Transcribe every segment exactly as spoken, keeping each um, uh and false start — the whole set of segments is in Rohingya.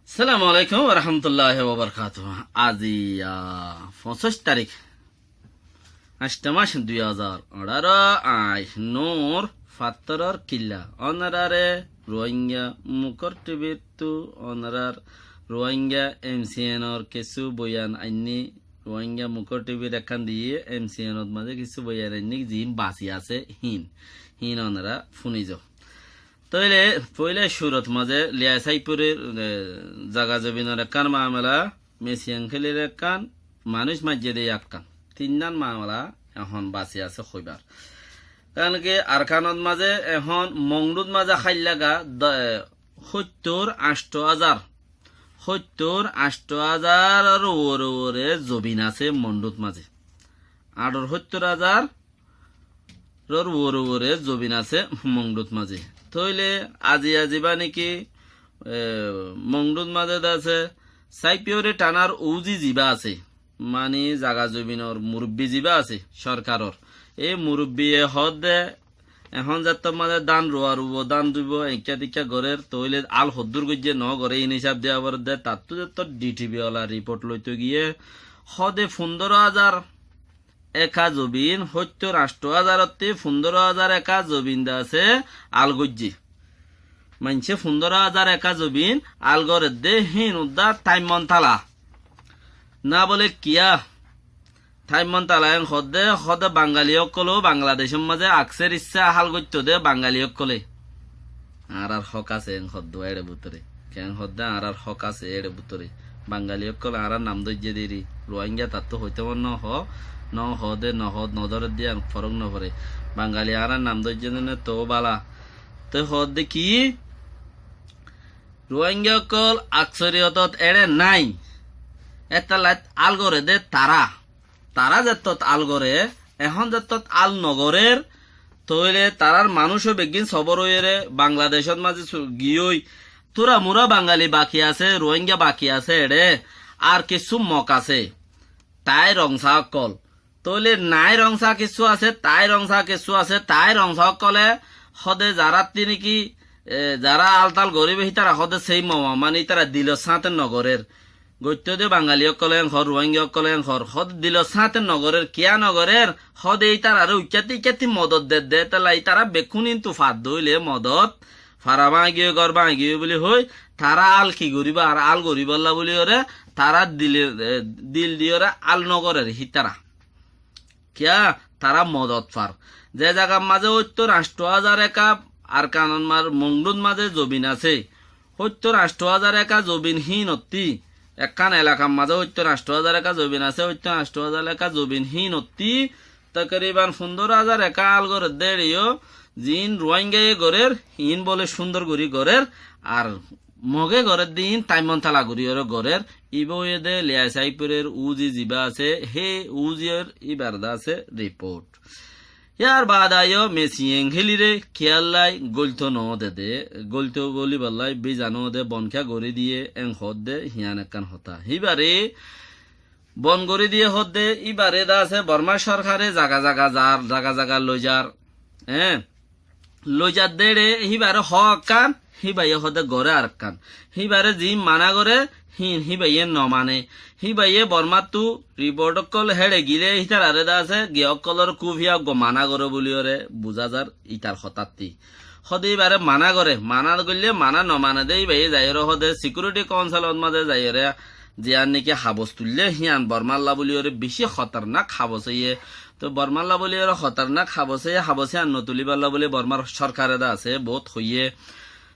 Assalamu alaikum warahmatulláhi wabarakátuhu. Aijja foñsíc tarík, añctó mac, dui házar añçáro, añí Nur Fattoror Killa. Ónorare Ruáingga Mukór T Vttu, ónorar Ruáingga M C N or kessú boyan ainní, Ruáingga Mukór T Vr ekkán diyé, M C N ot mazé kessú boyan ainní, ziín basi asé híin, híin ónora fúnizo. Tóile foóila cúrot mazé Liya Sáipuror, e, zaga zobinor ekkán mamela, Mesiyen Hélir ekkán, manúic maijjé dé ekkán. Tinnán mamela ehón basi asé hoibar. Karon ki Arkanot mazé ehón Mongdut mazé háillaga do-, e, hóittor añctó házar, hóittor añctó házaror uore uore zobin asé Mongdut mazé. Añçor hóittor házar ror uore uore zobin asé Mongdut mazé. Tóile aijja zibá niki, e, Mongdut mazé de asé, Sáipiyore thanar uzi zibá asé, mani zaga zobinor murubbi zibá asé, sorkaror. E murubbiye hoódde, ehón zettór mazé dán ruwa rubo, dán rubo, eñkká tiñkká gorér, tóile al hoddúr goijjé no goré, iín hísab diya foredde, tattú zettór D T V ola riport loito giyé, hoóde fundóro házar eka zobin, hóittor añctó házarottí fundóro házar eka zobin de asé al goijjé. Maincé fundóro házar eka zobin al goredde híin uddá taimmon tala. Na bóle kiyá? Taimmon tala en hoódde, hoóde Bangali ókkol ó Bangladecór mazé akser issá hál goittóu dé Bangali ókkolé. Añárar hók asé en hoddúa éçe bútore. Keén hoddé añárar hók asé éçe bútore. Bangali ókkole añárar nam dóijje deri. Ruáingga tattú hoitó mone no hoó, no hoó dé, no hoó, no dóre dé yián forók no foré. Bangali añárar nam dóijje dene toó bála. Te hoddé ki? Ruáingga ókkol aksoriyotot éçe nái. Ettallait al goré dé tará. Tará zettót al goré, ehón zettót al nogorér, tóile tarár manúic ó beggín sobór óiyeré Bangladecót mazé su-, giyói, túra mura Bangali baki asé, Ruáingga baki asé eçé, ar kessú Mok asé, taái Rongsa ókkol. Tóile naái Rongsa kessú asé, taái Rongsa kessú asé, taái Rongsa ókkolé hoóde zaráttu niki, e, zará al tal goríbo hítara hoóde séi moma, mani ítara dilor sáñte nogorér. Goittó dé Bangali ókkolé en hoór, Ruáingga ókkolé en hoór, hoóde dilor sáñte nogorér, kiyá nogorér, hoóde ítararé uikkátti uikkátti modot dedde, étella ítara bekkúnintu faddo óile modot, fara báñgi giyói, gór báñgi giyói buli hoi, tará al ki goríbo, ar al goríbolla buli oré, tará dile, e, dil diyóre al nogorér hítara. Kiyá? Tará modot far. Ze zagar mazé óittor añctó házar eka Arkanor mar-, Mongdut mazé zobin asé, óittor añctó házar eka zobin híinottí, ekkán elakar mazé óittor añctó házar eka zobin asé, óittor añctó házar eka zobin híinottí, tokoriban fundóro házar eka al gorér dé éçe yó, ziín Ruáinggaye gorér, iín bóle cúndor gorí gorér, ar Mogé gorér dé iín taimmon tala gorí oré gorér, ibá óiye dé Liya Sáipuror uzi zibá asé, hé uzir íbar dé asé riport. Yar baade aiyó Mesiyen Hélire kiyállai góilto noó dé dé, góilto bólibollai biza noó dé, bon kiyá gorí diyé, en hoódde híyan ekkán hotá. Híbare bon gorí diyé hoódde, íbare dé asé Bormá sorkare zaga zaga zar, zaga zaga loizar, eé? Loizar dé éçe híbare hoó ekkán, híbaye hoóde goré arekkán. Híbare ziín maná goré, híin híbaye nomane. Híbaye Bormáttu riport ókkol héçe gilé hítararé dé asé, giya ókkolór kúfiya uggúa maná goré buli oré buzá zar ítar hotátti. Hoóde íbare maná goré, maná goillé maná nomane dé, íbaye zaiyóre hoóde Sikiuriti Kaunsilot mazé zaiyóre ziyán niki habos tuillé, híyan Bormálla buli oré bicí hotornak habos óiye. Toi Bormálla buli oré hotornak habos óiye, habos híyan notulíballa buli Bormár sorkare dé asé, boóut hoiyé.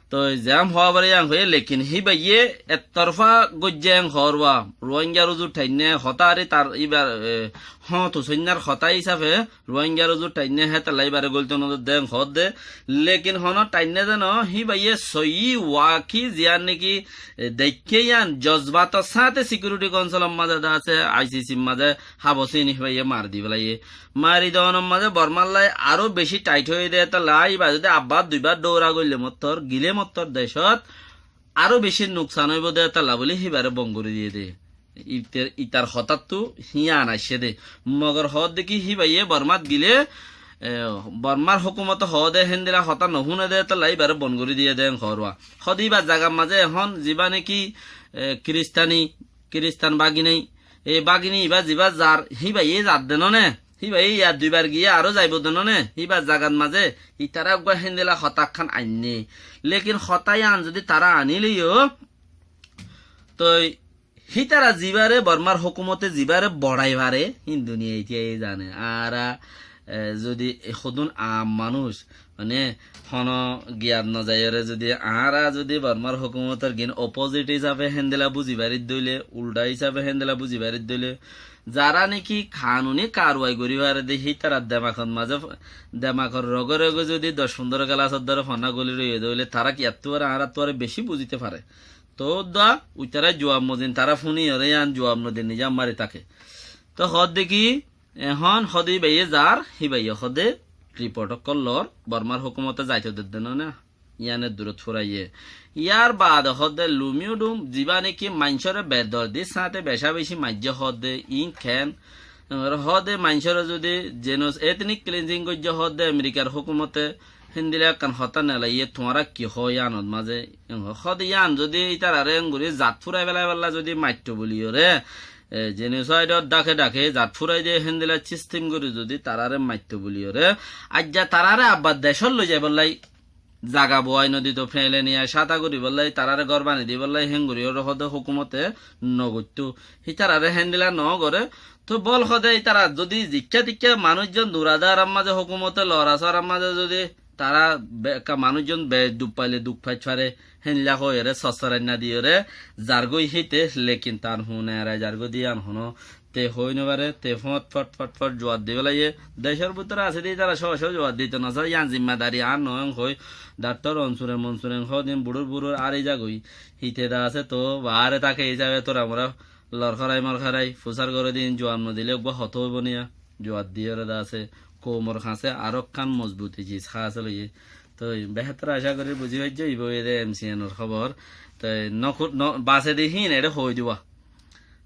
Toi zeén hoó fare yían hoiyé, lekin híbaye ettorfá goijjé en hoór uá, Ruáinggar uzu thainné hotá ari tar íbar, e, hoóñtu sóinnar hotá hísafe, Ruáinggar uzu thainné hétolla íbare góilto nodér dé en hoódde. Lekin honó thainné zeno híbaye soiyí waki ziyán niki, e, deikké yían jozbator sáñte Sikiuriti Kaunsilor mazé dé asé, I C C r mazé habos híin híbaye mari di félaiyé. Mari doonor mazé Bormállai aró bicí thaith óiye dé étolla, íba zodi abbár duibár dhoura goille mottor, gilé mottor decót aró bicí nuksan óibo dé étolla buli híbare bon gorí diyé dé. Ítar, ítar hotáttu híyan aiccé dé. Mogor hoódde ki híbaye Bormát gilé, e, Bormár hókumote hoóde héndilla hotá nofúne dé étolla íbare bon gorí diyé dé en hoór uá. Hoóde íbar zagar mazé ehón zibá niki, e, kiristani, kiristan baginai, e bagini ibá zibá zar, híbayé zar de no né, híbayé yar duibar giyé aró zaibo de no né, híbar zagat mazé, itará eggúa héndilla hotá ekkán ainné. Lekin hotá yián zodi tará aníleyo, toi hítara zibáre, Bormar hókumote zibáre boçai fare, hín duniyai ítiyai zane. Añára, e, zodi hodún aam manúic, mane, hono giyat nozaiyóre zodi añára zodi Bormar hókumotor gin opposite hísafe héndilla búzi farir dóile, ulda hísafe héndilla búzi farir dóile, zará niki kanuni karwai gorí fare de hítarar demakor mazé, demakor roge roge zodi doc fundoro kelasor dóre fona goli roiye de óile tará ki ettú fare, añárattú fare beci buzite fare. Toóu dá uitará juab nodin, tará fúniyóre yián juab nodin, nizam mari táke. Toóu hoódde ki, ehón hoóde íbayé zar, híbayé hoóde riport ókkol lor, Bormar hókumote zaito dedde no né, yiáne durot furaiyé. Yárbaade hoóde Lumiyu Dhum, zibá niki maincóre bedordir sáñte becá-beci maijjé hoóde, iín keén, ar hoóde maincóre zodi jenos etnik klinzing goijjé hoóde Amerikar hókumote, héndilla ekkán hotá nelaiyé, tuáñra ki hoó yiánot mazé? Hoóde yián zodi ítararé engorí zat fúrai felaibálla zodi maitto buliyóre, e, jenosaidor dhake dhake zat fúrai de héndilla sistem gorí zodi taráre maitto buliyóre, aijja taráre abbar decót loi zaibállai zaga buwai nodito, feñle niya cáta goríbállai, taráre gór bani dibállai, héngoríyoré hoóde hókumote nogoittó. Hítararé héndilla nogoré, Toóu bol hoóde ítara zodi zikká tikká manúic zon duradar ammá ze hókumote lorasar ammá ze zodi tará be-, ekká manúic zon be-, duk faile duk faic fare, héndilla hoiyóre sossorainna diyóre zargói híte, lekin tar hun erai zargói de yián honó te hoói nofare, te fót fót fót fót juwab di félaiye. Decór bútore asé de ítara cóo cóo juwab dito nosá, yián zimmadari añár noó en hoói, dhaktor Onsure Monsure en hoódin buçúr buçúr ári zagói, híte de asé toóu baáre táke hísabe tora mora lorkórai morkórai fusár goré din juab nodilé eggúa hotá óibo niya, juab diyóre de asé, koumor hañsé arókkan mozbuti ziz hásil óiye. Toi behétor acá gorí buzí faijjó, ibá óiye de M C N or hóbor. Toi noku-, no-, base de híin eçé hoói diba.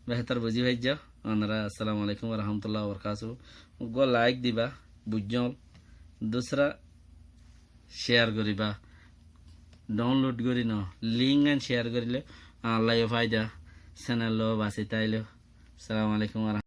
Behétor buzí faijjó. Onora, assalamu alaikum wa rahmatullahi wa barakatuhu. Eggúa like diba, buijjó. Dusra share goríba. Download gorí no, link gán share goríle añálla yó faida, channel ló basi táilo. Assalamu alaikum wa rahmatullahi.